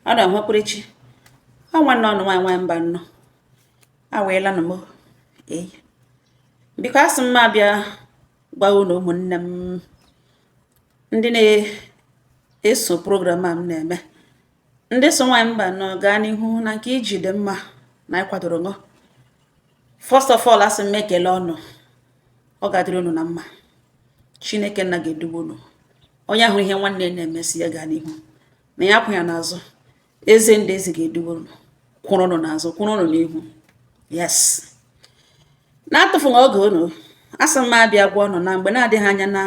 Ọ na nhwekwurechi ọ nwanne ọnụ nwaanyị nwaanyị mba nnọọ aweela na m. Ee, biko, asị m abịa gwa unu, ụmụnne m ndị na-eso program a m na-eme, ndị so nwaanyị mba nọ gaa n'ihu na nke iji dị mma na ịkwadoro ṅụ. First of all, asị m ekele ọnụ, ọ ga-adịrị unu na mma. Chineke nna ga-eduba unu. Onye ahụ ihe nwanne na-emesi ya gaa n'ihu na ya kwụ ya n'azụ. Eze ndị eze ga-eduba unu, kwụrụ unu n'azụ, kwụrụ unu n'ihu. Yes, na-atụfughị oge unu, asị m abịa gwa unu na mgbe na-adịghị anya na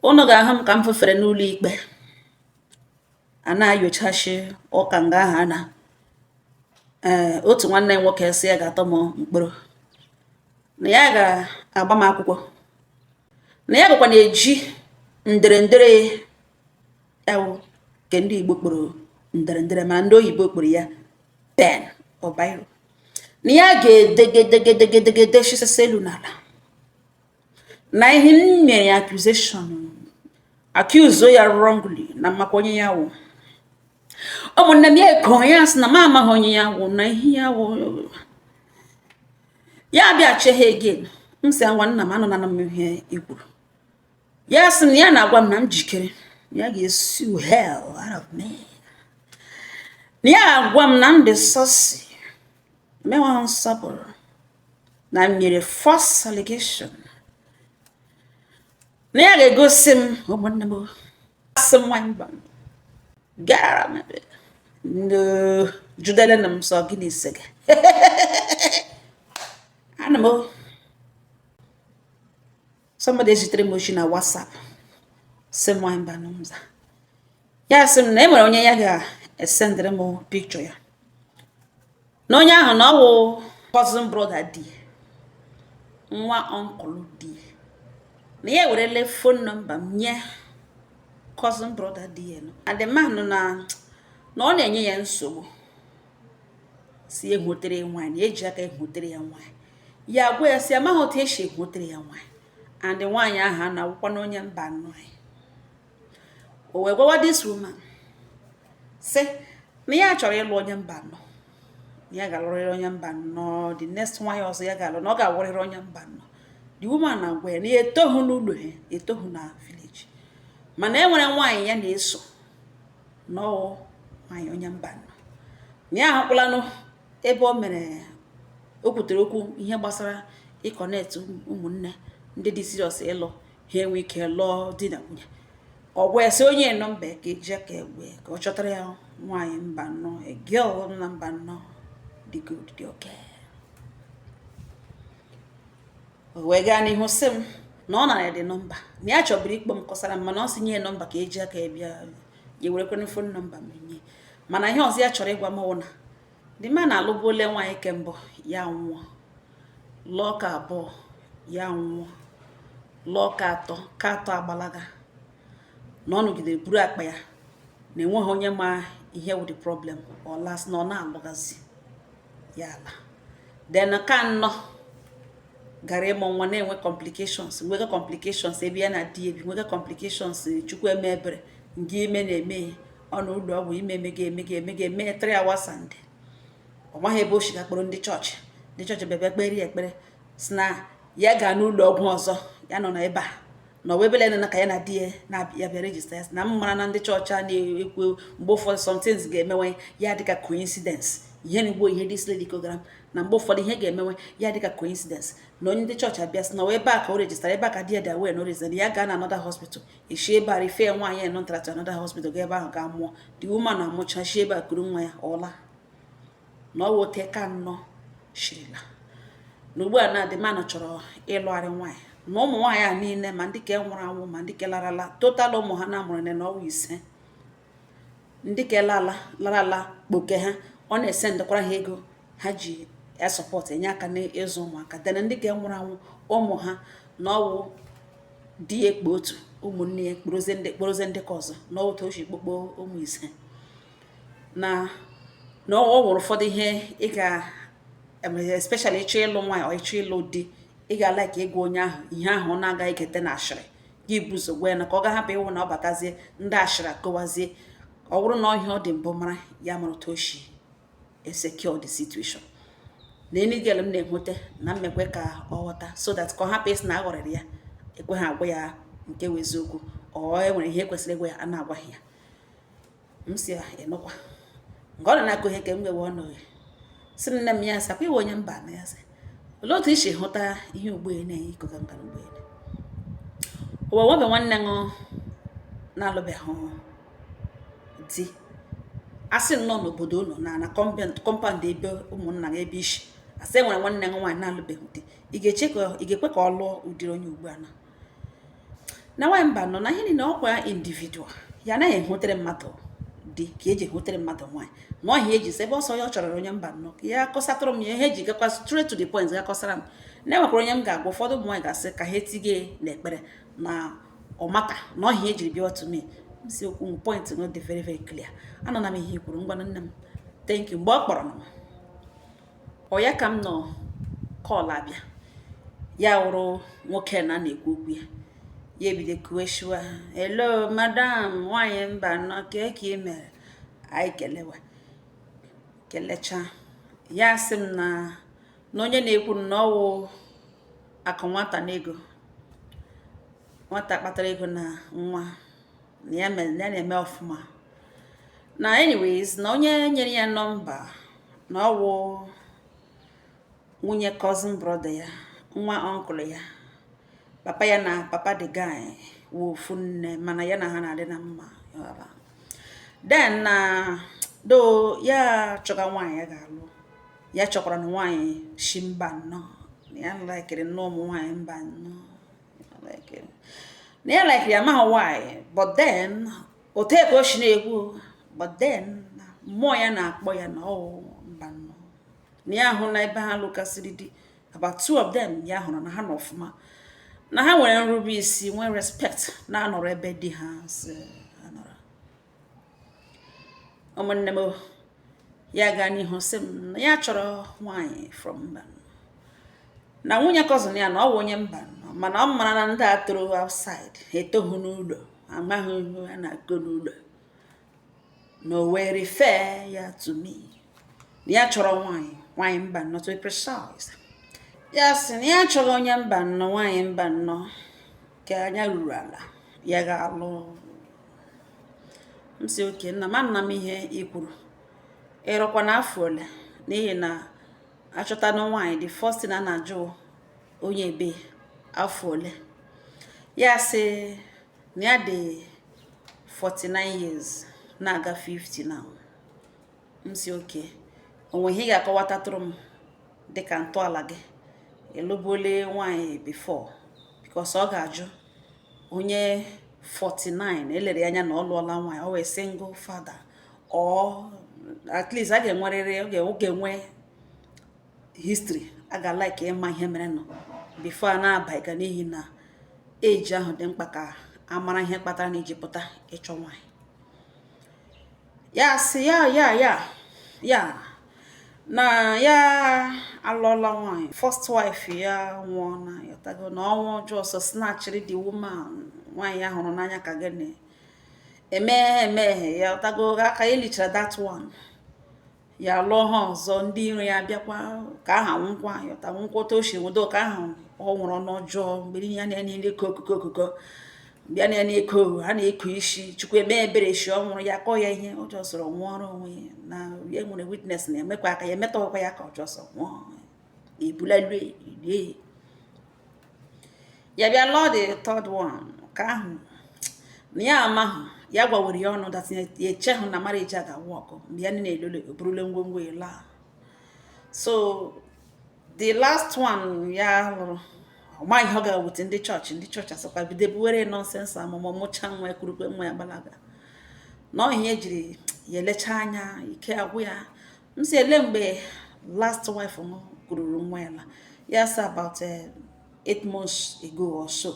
unu ga-ahụ m ka m fefere n'ụlọ ikpe a na-ayochachi ụka nga ahụ a na ee otu nwanne m nwoke si ya ga-atọ m mkpụrụ, na ya ga-agba m akwụkwọ, na ya gakwa na-eji nderendere ya wụ nke ndị Igbo kpọrọ nderendere, mana ndị oyibo kpọrọ ya pen or biro, na ya ga-edegedegedegede shisese elu n'ala na ihe m mere ya accusation, accuse ya wrongly, na makwa onye ya wụ. Ụmụnne m, ya eko ya sị na m amaghị onye ya wụ, na ihe ya wụ ya bịa che ha again. M sị, ngwa nna m, anụnana m ihe i kwuru. Ya sị na ya na-agwa m na m jikere, ya ga-esue hell out of me, na ya agwa m na m dị sọsi menweghị nsọpụrụ, na m nyere false allegation, na ya ga-egosi m. Ụmụnne m, asị m nwanyị mba gara m ndị judele na m sọ gịnị ise gị ana m. Somebody ezitere m ozi na WhatsApp, sị m nwanyị mba nza, ya sị m na e nwere onye ya ga-esendịrị m picture ya, na onye ahụ na ọ wụ cousin brother di nwa uncle di, na ya ewerele phone number m nye cousin brother di ya, and the man na ọ na-enye ya nsogbu, si ehwotere nwaanyị, na eji aka ehwotere ya nwaanyị. Ya gwa ya si amaghị otu esi ehwotere ya nwaanyị, and nwaanyị ahụ a na-awụkwa na onye mba anọ. O wee gwawa this woman sị na ya chọrọ ịlụ onye mba anọ, na ya ga-alụrịrị onye mba anọ. The next nwaanyị ọzọ ya ga-alụ, na ọ ga-awụrịrị onye mba anọ. The woman na-agwa ya na ya etohu n'ụlọ ha, etohu na village, mana e nwere nwaanyị ya na-eso n'ọwụ nwaanyị onye mba anọ, na ya ahụkwalanụ ebe o mere o kwutere okwu ihe gbasara ịconnect ụmụnne ndị dị serious ịlụ, ha enwe ike lụọ di na nwunye. Ọ gwa ya sị onye nọmba ka eji aka egwe ka ọ chọtara ya nwaanyị mba nnọọ, a girl na mba nnọọ dị good, dị okay. O wee gaa n'ihu sị m na ọ nara ya dị nọmba, na ya chọburu ikpọ m kọsara m, mana ọ sị nye ya nọmba ka eji aka ya bịa ya werekwana phone number m nye. Mana ihe ọzọ ya chọrọ ịgwa m wụ na the man alụbuole nwaanyị kembụ, ya nwụọ, lụọ ka abụọ, ya nwụọ, lụọ ka atọ, ka atọ agbalaga, na ọ nọgidere buru akpa ya, na enweghị onye ma ihe wụ the problem. Ọ last na ọ na-alụgazi ya ala. Then ka anọ gara ịmụ nwa, na-enwe complications, nwega complications ebe ya na di ebi, nwega complications. Chukwu eme ebere, nga ime na-eme ya, ọ na ụlọ ọgwụ, ime emega emega emega eme 3 hours, and ọ maghị ebe o si ga kpọrọ ndị chọọchị. Ndị chọọchị bịa bịa kpere ya ekpere, si na ya gaa n'ụlọ ọgwụ ọzọ ya nọ n'ebe a na ọwa ebele na ka ya na di ya na-abịa bịa register ya. Na m mara na ndị chọọchị a na-ekwu, mgbe ụfọdụ some things ga-emewe ya dịka coincidence. Ihe na igbo ihe this lady kogara na mgbe ụfọdụ ihe ga-emewe ya dịka coincidence, na onye ndị chọọchị abịa sị na ọwa ebe a ka o register, ebe a ka di ya dị aware na o register, ya gaa na another hospital, eshi ebe a refer nwaanyị ya nọtara to another hospital, gaa ebe ahụ gaa mụọ. The woman na-amụcha, shi ebe a kuru nwa ya ọla, na ọ wote ka nnọọ shirila. Na ugbu a na the man chọrọ ịlụgharị nwaanyị, na ụmụ nwaanyị a niile, ma ndị ke nwụrụ anwụ ma ndị ke larala, total ụmụ ha na amụrụ na ọnwa 5, ndị ke lala lara ala kpoke ha, ọ na-ese ndekwara ha ego ha ji esupport, enye aka n'ịzụ ụmụaka. Then ndị ke nwụrụ anwụ, ụmụ ha, na ọwụ di ya ekpo otu, ụmụnne ya kporozie ndị kporozie ndị ka ọzọ, na otu o si kpokpo ụmụ 5, na ọ nwere ụfọdụ ihe ị ga, especially ịchọ ịlụ nwaanyị or ịchọ ịlụ di, ị ga-alike ịgwa onye ahụ ihe ahụ ọ na-agaghị ekete na ashịrị gị buzo gwa ya, na ka ọ ga-ahapụ ịwụ na ọ batazie ndị ashịrị akọwazie. Ọ bụrụ na ọhịa ọ dị mbụ mara ya, mara otu o si secure the situation na any girl m na-enweta na mmekwe ka ọ ghọta, so that ka ọ hapụ ịsị na aghọrịrị ya, ekwe ha agwa ya nke wụ eziokwu. Ọ e nwere ihe kwesịrị ịgwa ya, a na-agwaghị ya. M si ya ịnụkwa nke ọ nọ na-akụ ihe ka m ghewe ọnụ si nne m. Ya sị akwa iwe onye mba na ya sị, olee otu i si hụta ihe ugbo na-enye ikoga mba ugbo ụwa nwebe nwanne ṅụ na-alụbeghị di, asị nnọọ n'obodo unu na compound ebe ụmụnna gị ebe isi, asị enwere nwanne gị nwaanyị na-alụbeghị di, ị ga-eche ka ị ga-ekwe ka ọ lụọ ụdịrị onye ugbu a na nwaanyị mba nọ na ihe niile? Ọkwa individual ya anaghị ehutere mmadụ di ka eji ehutere mmadụ nwaanyị na ọhịa eji sị ebe ọsọ ya ọ chọrọ onye mba nọ ka ya kọsatụrụ m ya ihe eji gakwa straight to the point, ga kọsara m na enwekwara onye m ga-agwa. Ụfọdụ ụmụ nwaanyị ga-asị ka ha etige n'ekpere na ọmata na ọhịa ejiri bịawa to me. M si okwu m, point no dị very very clear. Anọ na m ihe i kwuru. Ngwanụ nne m, thank you. Mgbe ọ kpọrọ m, ọ ya ka m nọ call abịa, ya wụrụ nwoke na na-ekwu okwu ya. Ya ebido kuweshiwa, "Hello madam, nwaanyị mba nọ, kee ka ị mere?" Anyị kelewa, kelecha. Ya sị m na onye na-ekwu na ọwụ akụ nwata na ego nwata kpatara ego na nwa na ya mere na ya na-eme ọfụma, na anyways, na onye nyere ya nọmba na ọwụ nwunye cousin brother ya, nwa uncle ya. Papa ya na papa the guy wụ ofu nne, mana ya na ha na-adị na mma. Then na do ya chọga nwaanyị ya ga-alụ, ya chọkwara na nwaanyị shi mba nnọọ, na ya likeri nnọọ ụmụ nwaanyị mba nnọọ, na ya likeri ya, amaghị why, but then ote ka o si na-ekwu, but then mmụọ ya na-akpọ ya na ọ mba nnọọ, na ya hụ na ebe ha lụkasịrị di, about two of them, ya hụrụ na ha nọ ọfụma, na ha nwere nrube isi, nwee respect, na-anọrọ ebe di ha si ha nọrọ. Ụmụnne m, ya gaa n'ihu sị m na ya chọrọ nwaanyị from mba, na nwunye cousin ya na ọ wụ onye mba, mana ọ mara na ndị a toro outside, ha etoghị n'ụlọ, amaghị ihe a na-akọ n'ụlọ, na o wee refer ya to me, na ya chọrọ nwaanyị, nwaanyị mba nnọọ to be precise. Ya sị na ya chọrọ onye mba nnọọ, nwaanyị mba nnọọ ka anya ruru ala ya ga-alụ. M si oke nna ma nna m, ihe i kwuru ịrụkwa n'afọ ole? N'ihi na achọta na nwaanyị, the first thing a na-ajụ, onye ebe, afọ ole? Ya sị na ya dị 49 years, na-aga 50 now. M si oke, onwe ihe ị ga-akọwatatụrụ m dịka ntọala gị, ịlụbuole nwaanyị before? Because ọ ga-ajụ onye 49 elere ya anya na ọ lụọla nwaanyị, ọ wee single father, or at least a ga-enwerịrị, ọ ga-enwe history, a ga-like ịma ihe mere nọ before a na-abaịga, n'ihi na eji ahụ dị mkpa ka a mara ihe kpatara na iji pụta ịchọ nwaanyị. Ya sị ya na ya alụọla nwaanyị. First wife ya nwụọ na yọtago na ọnwụ ọjọọ sọ snatchịrị the woman, nwaanyị ya hụrụ n'anya, ka gịnị eme emeghe ya ọtago aka ya elichara that one. Ya lụọ ha ọzọ, ndị iro ya bịakwa ka aha nwụkwa, yọta nwụkwa otu o si nwudo ka ahụ ọ nwụrụ ọnụ ọjọọ. Mgbe niile ya na eko okoko okoko, mgbe ya na-eko, ha na-eko isi. Chukwu eme ebere shi ọ nwụrụ, ya kọọ ya ihe ọjọọ sọrọ nwụọrọ onwe ya, na ya nwere witness na emekwa aka ya emetọkwa ya ka ọjọọ sọ nwụọ ebulalue lie ya. Bịa lụọ the third one, ka ahụ na ya amahụ ya gwawere ya ọnụ that ya echehụ na marriage a ga-awụ ọkụ. Mgbe ya na-elole, o burule ngwongwo ya laa. So the last one ya lụrụ, ọ maghị ihe ọ ga-ewute ndị chọọchị. Ndị chọọchị asịkwa bido buwere nonsense amụmụ mụcha nwa, ekwurukwe nwa ya gbalaga na ọ ihe ejiri ya elecha anya ike agwụ ya. M si ele mgbe last wife m kwururu nwa ya la, ya sị about 8 months ago or so.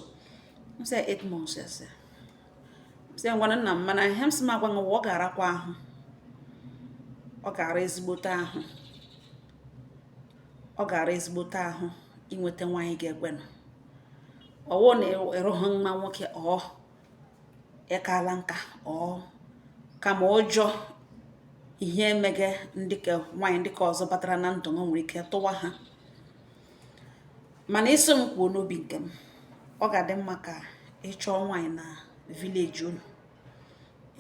M sị 8 months? Ya sị. M sị ngwana nna m, mana ihe m sị m agwa nwa, ọ ga-arakwa ahụ, ọ ga-ara ezigbote ahụ, ọ ga-ara ezigbote ahụ inweta nwaanyị ga-ekwenụ. Ọwụ na ịrụghị nwa nwoke, ọ ịkala nka, ọ Kama ụjọ ihe emege ndị ka nwaanyị ndị ka ọzọ batara na ndụ m nwere ike tụwa ha. Mana isi m kwuo n'obi nke m, ọ ga-adị mma ka ị chọọ nwaanyị na village unu,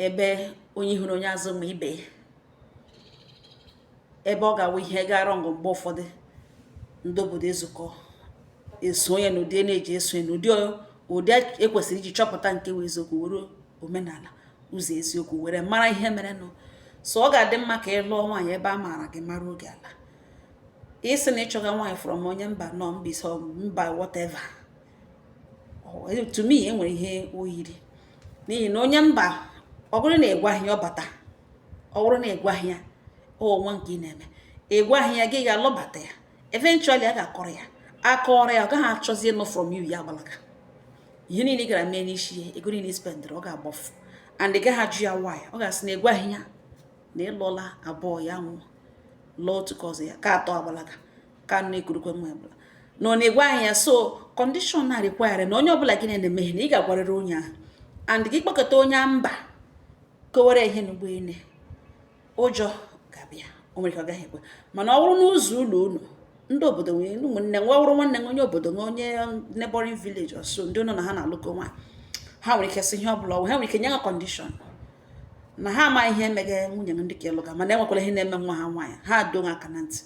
ebe onye hụrụ onye azụ ma ibe ya, ebe ọ ga-awụ ihe gara ngụ. Mgbe ụfọdụ ndị obodo ezukọ eso onye n'ụdị na-eji eso ya n'ụdị ụdị ekwesịrị iji chọpụta nke wụ eziokwu, were omenala ụzọ eziokwu were mara ihe mere nụ. So ọ ga-adị mma ka ị lụọ nwaanyị ebe a maara gị, mara oge ala. Ịsị na ịchọga nwaanyị from onye mba nọ Mbaise, mba whatever, to me enwere ihe o yiri, n'ihi na onye mba, ọ bụrụ na ịgwaghị ya ọ bata, ọ bụrụ na ịgwaghị ya onwe nke ị na-eme, ịgwaghị ya, gị ga-alụbata ya. Eventually a ga-akọrọ ya, akọrọ ya, ọ gaghị achọzi ịnụ from you. Ya agbalaga ihe niile ị gara mee n'isi ya, ego niile spendịrị, ọ ga-agbafu, and ị gaghị ajụ ya why. Ọ ga-asị na ịgwaghị ya na ịlụọla abụọ, ya nwụọ, lụọ otu ka ọzọ ya ka atọ agbalaga, ka anọ ekurukwe nwa ebụla na ọ na-egwaghị ya. So condition na require na onye ọbụla gị na-eme ihe na ị ga-agwarịrị onye ahụ, and gị kpọkọta onye mba kowere ihe n'ugbo ene, ụjọ ga-abịa. O nwere ka ọ gaghị ekwe. Mana ọ bụrụ n'ụzọ ụlọ unu, ndị obodo nwere ụmụnne nwa, wụrụ nwanne nwe onye obodo nwe, onye neighboring village or so, ndị ụnụ na ha na-alụkọ nwaanyị, ha nwere ike sị ihe ọbụla ọ ha nwere ike nye ha condition na ha amaghị ihe emeghe nwunye ndị ka ịlụga, mana enwekwara ihe na-eme nwa ha nwaanyị. Ha doo aka na ntị,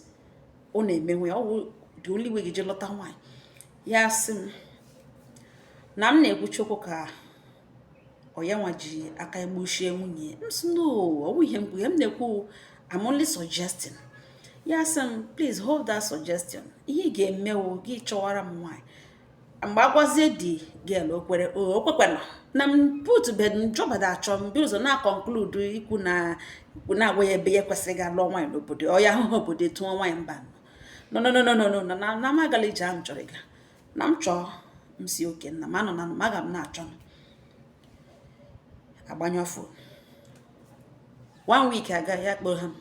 ọ na-emenwe ya. Ọ wụ the only way gị ji lọta nwaanyị. Ya sị m na m na-ekwuchi okwu ka ọ ya nwa ji aka egbuchie nwunye. M sị no, ọ wụ ihe m kwu, ihe m na-ekwu, I'm only suggesting. Ya sị m, "Please hold that suggestion. Ihe ị ga-emewo, gị chọwara m nwaanyị." Mgbe agwazie di girl, o kwere o kwekwana na m put bed njọbada achọ m bi ụzọ na conclude ikwu na na-agwa ya ebe ya kwesịrị ga lụọ nwaanyị n'obodo ọ ya ahụhụ obodo tụọ nwaanyị mba. No, no, no, no, no, no, na na m agala ije ahụ m chọrọ ịga na m chọọ. M si oke nna m anọ na m aga m na-achọ m agbanyụ phone. One week aga, ya kpọrọ ha m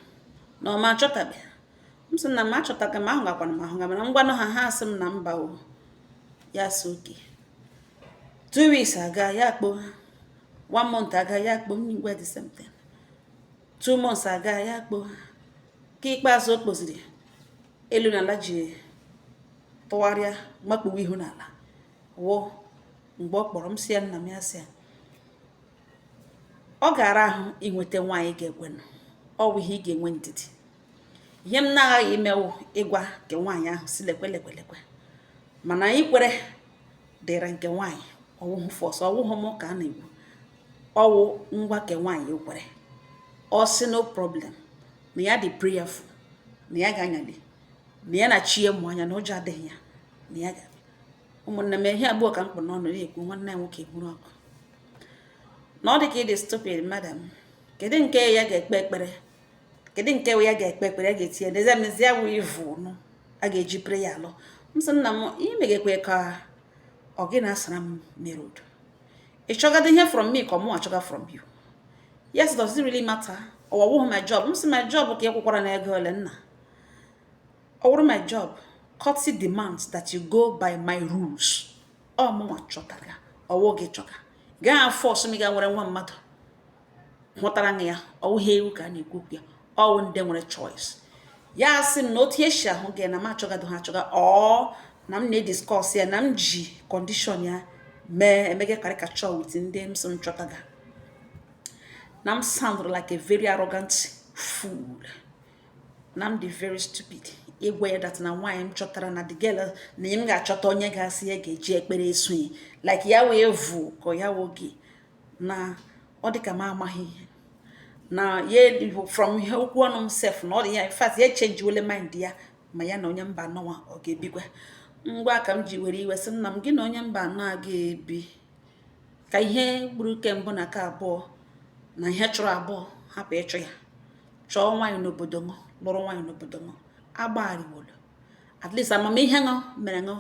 na ọma achọtabeghị m. Sị na m achọtaghị, m ahụ gakwana m ahụ ga, mana ngwanụ ha, ha sị m na mba o. Ya sị okay. 2 weeks aga, ya kpọọ ha. One month aga, ya kpọọ m ngwa, the same thing. 2 months aga, ya kpọọ ha. Ka ikpeazụ o kpoziri elu na ala ji tụgharịa makpuwe ihu n'ala wụ mgbe ọ kpọrọ m, si ya nna m. Ya sị ya ọ gara ahụ inweta nwaanyị ga-ekwenụ, ọ bụ ihe ị ga-enwe ndidi. Ihe m na-aghaghị imewu ịgwa nke nwaanyị ahụ si lekwe, lekwe, lekwe, mana anyị kwere dịrị nke nwaanyị. Ọwụhụ force, ọwụhụ m ka a na-ekwu, ọwụ ngwa ke nwaanyị ekwere. Ọ sị no problem, na ya dị prayerful, na ya ga-anyali, na ya na chi ya mụ anya, na ụjọ adịghị ya, na ya ga. Ụmụnne m, ihe abụọ ka m kpụ n'ọnụ na-ekwu. Nwanne ya nwoke hụrụ ọkụ na ọ dị ka ịdị stupid. Madam, kedu nke ya ga-ekpe ekpere? Kedu nke ya ga-ekpe ekpere ya ga-etinye n'eze mezi ya wụ ivu nụ a ga-eji prayer alụ? M sị nna m, imegekwe ka ọ gị na-asara m mere udo. Ị chọgado ihe from me ka ọ mụ achọga from you? Yes, does it really matter? Ọ wụghị my job? M sị my job ka ị kwụkwara na ego ole nna. Ọ wụrụ my job, courtesy demands that you go by my rules. Ọ mụnwa chọtara, ọwụ gị chọga gaa force m ga nwere nwa mmadụ hụtara ya. Ọwụghị ewu ka a na-ekwu okwu ya, ọwụ ndị nwere choice. Ya sị m na otu esi ahụ gị na m achọgado ha achọga, ọ na m na-ediscuss ya, na m ji condition ya mee emege caricature with ndị m sị m chọtaga, na m sound like a very arrogant fool, na m dị very stupid ịgwa ya that na nwaanyị m chọtara na the girl na m ga-achọta onye ga-asị ya ga-eji ekpere esonye like ya wee vụ ka ya wụ gị, na ọ dị ka m amaghị ihe na ya from ihe okwu ọnụ m sef, na ọ dị ya. In fact, ya echenjiwele mind ya, ma ya na onye mba anọwa ọ ga-ebikwa. Ngwa ka m ji were iwe sị nna m, gị na onye mba anọ a ga-ebi ka ihe gburu ke mbụ na ke abụọ na ihe chọrọ abụọ hapụ ịchụ ya. Chọọ nwaanyị n'obodo ṅụ, lụrụ nwaanyị n'obodo ṅụ, agbagharịwolo. At least amamihe ṅụ mere ṅụ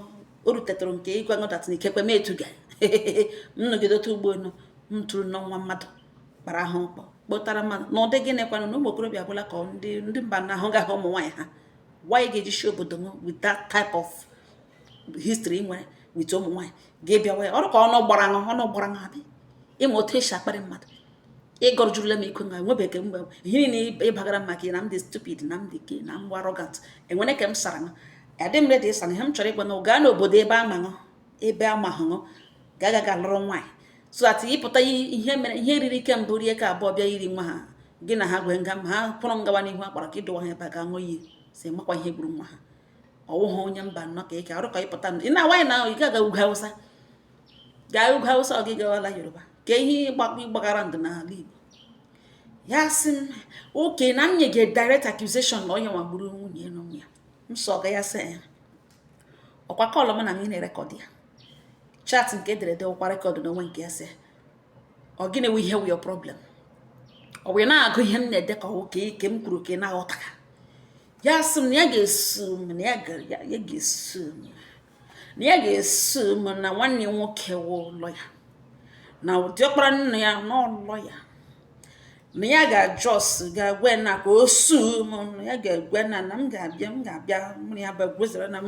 o rutetụrụ nke ịgwa ṅụ that na ikekwe m etuga m nọgide otu ugbo enu m tụrụ n'ọnwa mmadụ kpara ahụ mkpọ kpọtara mmadụ na ụdị gịnị kwanụ na ụmụ okorobịa agwụla ka ndị mba na ahụ gaghị ụmụ nwaanyị ha. Why ga-eji shi obodo ṅụ with that type of history nwere with ụmụ nwaanyị ga-ebịawa ya ọrụ ka ọnụ gbara ṅụ, ọnụ gbara ṅụ abi ịma otu esi akparị mmadụ. Ịgọrọ m iko nga enwebeghị mgbe ihe niile ịbagara m maka na m dị stupid, na m dị ke na m arrogant. Enwere ka m sara ṅụ, adị m ready ịsa. Ihe m chọrọ ịgwa ṅụ, gaa n'obodo ebe ama ṅụ, ebe ama hụ, gaa ga lụrụ nwaanyị, so that ịpụta ihe mere ihe riri ike mbụ rie ka abụọ bịa iri nwa ha. Gị na ha gwee nga ma ha kwụrụ ngawa n'ihu akpara ka ịdọwa ha ebe a ga ṅụọ iyi si makwa ihe gburu nwa ha. Ọwụghị onye mba nnọọ ka ị ka arụ ka ịpụta ị na-awaanyị na ị gaga ugwu Hausa, gaa ugwu Hausa, ọ gị gawala Yoruba ka ihe ịgbagara ndụ n'ala Igbo. Ya sị m oke na m nye gị direct accusation na onye nwa gburu nwunye na ụmụ ya. M sọ ga ya sị ya ọkwa call m na m na-erecord ya, chat nke ederede ọkwa record n'onwe nke ya. Sị ọ gịnị wụ ihe wụ your problem? Ọ wee na-agụ ihe m na-ede ka ọ ka ike m kwuru ka ị na-aghọtaga. Ya sị m na ya ga-esu m, na ya ga-esu m, na ya ga-esu m, na nwanne nwoke wụ lawyer, na diọkpara nna ya n'ọlọ ya, na ya ga-ajọs ga-agwa na ka o sue m, na ya ga-egwe na na m ga-abịa, m ga-abịa mụ na ya bụ gwezara na m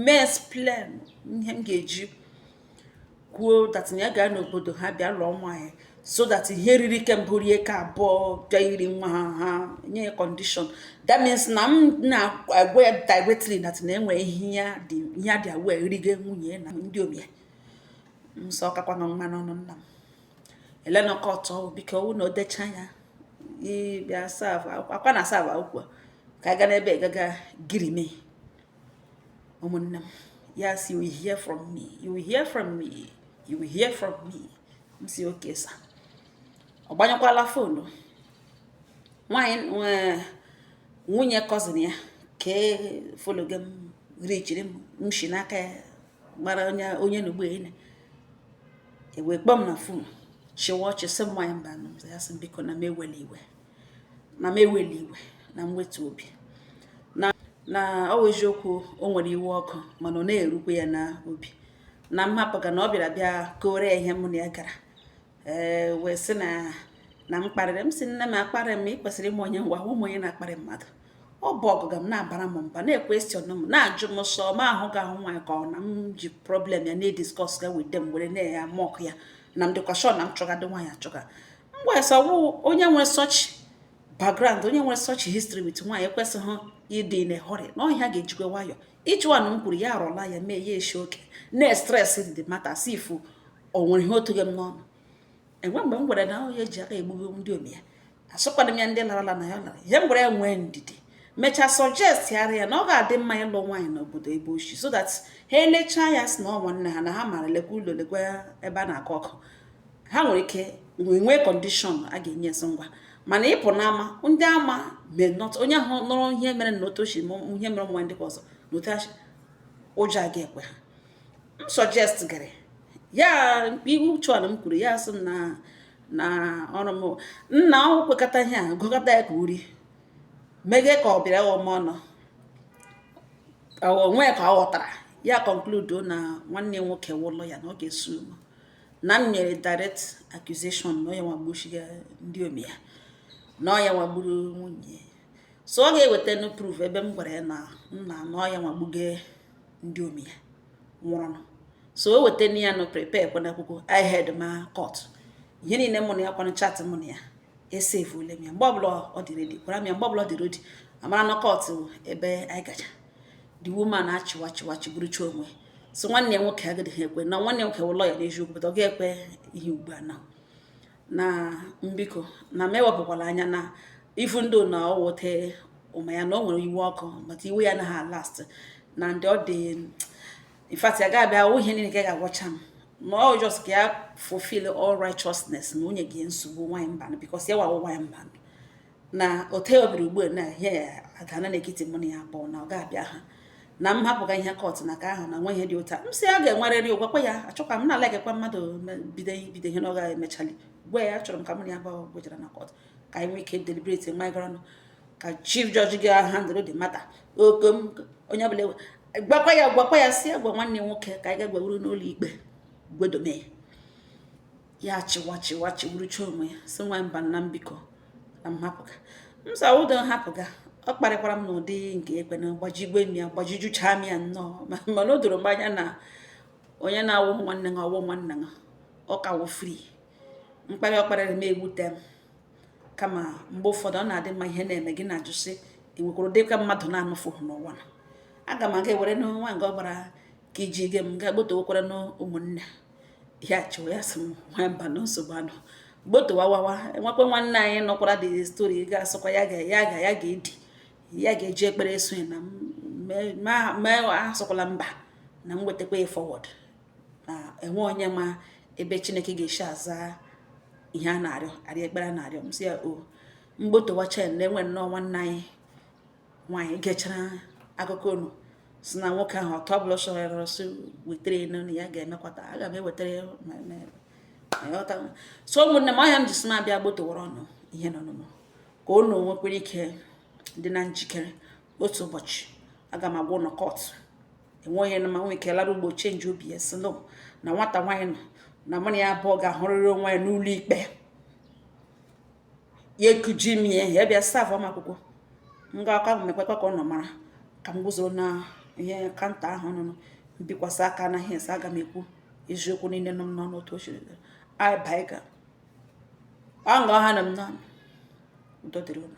mee explain ihe m ga-eji kwuo that na ya gaa n'obodo ha bịa lụọ nwaanyị, so that ihe riri ke mbụ rie ka abụọ bịa iri nwa ha, ha nye ya condition. That means na m na-agwa ya directly that na enwere ihe ya dị, ihe ya dị aware rige nwunye na ndị omie m. Sọ ọkakwa na mma n'ọnụ nna m elena court biko ọwụ na o decha ya ịbịa serve akwa na serve akwụkwọ ka a ga n'ebe gaga girime. Ụmụnne m, ya si, "You will hear from me, you will hear from me, you will hear from me." M si, "Okay, sir." Ọ gbanyekwala phone. Nwaanyị nwunye cousin ya ka follow gị m richiri m, m shi n'aka ya mara onye onye na ugbo ene ewee kpọọ m na phone, chịwa ọchị, sị m nwaanyị mba nụ. Ya sị m biko, na m ewela iwe, na m ewela iwe, na m wetu obi, na na ọ bụ eziokwu o nwere iwe ọkụ, mana ọ na-erukwa ya n'obi na m hapụga na ọ bịara bịa kore ya ihe mụ na ya gara. Ee, wee sị na na m kparịrị m. Sị nne m akparị m, ị kwesịrị ịma onye ngwa ụmụ onye na-akparị mmadụ. Ọ bụ ọgụga m na-abara m mba, na-equestion m, na-ajụ m sọ ma ahụ ga-ahụ nwaanyị ka ọ na m ji problem ya na-ediscuss ga with them, were na-ya mock ya, na m dịkwa sure na m chọgadị nwaanyị achọga ngwa sọ wụ onye nwere such background, onye nwere such history with nwaanyị ekwesịghị ịdị in a hurry, na ọhịa ga-ejikwa nwayọ. Ịchụwa na m kwuru ya arọla ya mee ya eshi oke na-stress the matter si ifu o nwere ihe otu gị m n'ọnụ. Enwe mgbe m gwara na onye ji aka egbughe ndị ome ya, asụkwana m ya ndị larala na ya lara. Ihe m gwara ya, nwee ndidi, mechaa suggest ya na ọ ga-adị mma ịlụ nwaanyị n'obodo ebe oshi, so that ha elechaa ya sị na ọ nwanne ha, na ha mara lekwa ụlọ, lekwa ebe a na-akọ ọkụ, ha nwere ike nwee condition a ga-enye esi ngwa. Mana ịpụ n'ama ndị ama may not onye ahụ nụrụ ihe mere na otu oshi ihe mere ụmụ nwaanyị ndị ọzọ na otu ụjọ a ga-ekwe ha. M suggest gara ya iwu chụana m kwuru ya, sị m na na ọrụ m nna ọ kwekọta ihe a gụkọta ya ka uri meghe ka ọ bịara ghọọ m ọnụ onwe ka ọ ghọtara ya, conclude na nwanne nwoke wụlọ ya, na ọ ga-esu m, na m nyere direct accusation na onye nwagbuchiga ndị ome ya, na ọ ya nwagburu nwunye. So ọ ga-eweta nu proof ebe m gwara ya na nna na ọ ya nwagbuge ndị ome ya nwụrụnụ. So o weta ya nụ prepare kwana akwụkwọ I head ma court, ihe niile mụ na ya kwanụ, chat mụ na ya esavule m ya. Mgbe ọbụla ọ dị ready, gwara m ya, mgbe ọbụla ọ dị ready, amara na court ebe anyị gacha. The woman achịwa chịwa chịgburucha onwe so nwanne ya nwoke agaghị ekwe na nwanne ya nwoke wụ lawyer n'eziokwu, but ọ ga-ekwe ihe ugbu a na na mbiko na m ewepụkwala anya na ifu ndị na ọ wute ụma ya na o nwere iwe ọkụ, but iwe ya anaghị last na ndị ọ dị. In fact, ya ga-abịa hụ ihe niile ka ga-agwacha m na ọ just ka ya fulfill all righteousness na onye gị nsogbu nwaanyị mba, because ya wawo nwaanyị mba na ote obiri ugbu a na ihe ya adana n'etiti mụ na ya abụọ, na ọ ga-abịa ha na m hapụga ihe court na ka ahụ na nwe ihe dị ụta. M sị a ga-enwerịrị gwakwa ya, achọkwa m na alekekwa mmadụ bido bido ihe na ọ ga-emechali. Gwa ya achọrọ m ka mụ na ya abụọ gwejara na court, ka anyị nwee ike deliberate nwa gara ọnụ, ka chief judge ga handle the matter okom onye ọbụla gwakwa ya, gwakwa ya si agwa nwanne nwoke ka anyị ga-gwewuru n'ụlọ ikpe gwedome ya. Chịwa chịwa chịwurucha onwe ya, sị nwa mba na mbikọ na m hapụga. M sị awụdo hapụga. Ọ kparịkwara m n'ụdị nke ekwe na gbajigwe m ya, gbajijucha m ya nnọọ, mana o doro m anya na onye na-awụ nwanne gị ọwụ nwanne gị, ọ ka wụ free. Mkparị ọ kparịrị m ewute m. Kama mgbe ụfọdụ ọ na-adị mma ihe na-eme gị na-ajụ sị, enwekwara ụdị ka mmadụ na-anụfụ n'ụwa na aga m aga ewere nwa nga ọ gbara ka iji ge m ga gbotowekwara na ụmụnne ya chịwa ya sị m nwee mba na nsogbu anụ gbotowawawa. Enwekwa nwanne anyị nọkwara the story ga-asịkwa ya ga ya ga ya ga-edi ya ga-eji ekpere eso ya na mee asụkwala mba na m wetakwa ya forward na enwe onye ma ebe Chineke ga-esi aza ihe a na-arịọ arịọ ekpere a na-arịọ. M sị ya o mgbotowacha na enwe nnọọ nwanne anyị nwaanyị gechara akụkọ unu si na nwoke ahụ ọtọ ọbụla sọrọ sị wetere enu na ya ga-emekwata aga m ewetara ya. So ụmụnne m, ọhịa m ji sị m abịa gbotowara ọnụ ihe nọ n'ụlọ ka unu nwekwara ike dị na njikere. Otu ụbọchị aga m agwa ụnụ court enwe onye ma nwee ike lara ugbo change obi ya sị no na nwata nwaanyị nọ na mụ na ya abụọ ga-ahụrịrị onwe ya n'ụlọ ikpe. Ya ekuji m ya, ya bịa serve m akwụkwọ nga aka m mekwekwa ka ọ nọ mara ka m guzoro na ihe counter ahụ nọ mbikwasị aka na ihe nsị. Aga m ekwu eziokwu niile nọ m n'ọnụ otu o siri anyị baiga ọ nga ọha nọ m n'ọnụ. Udo dịrị unu.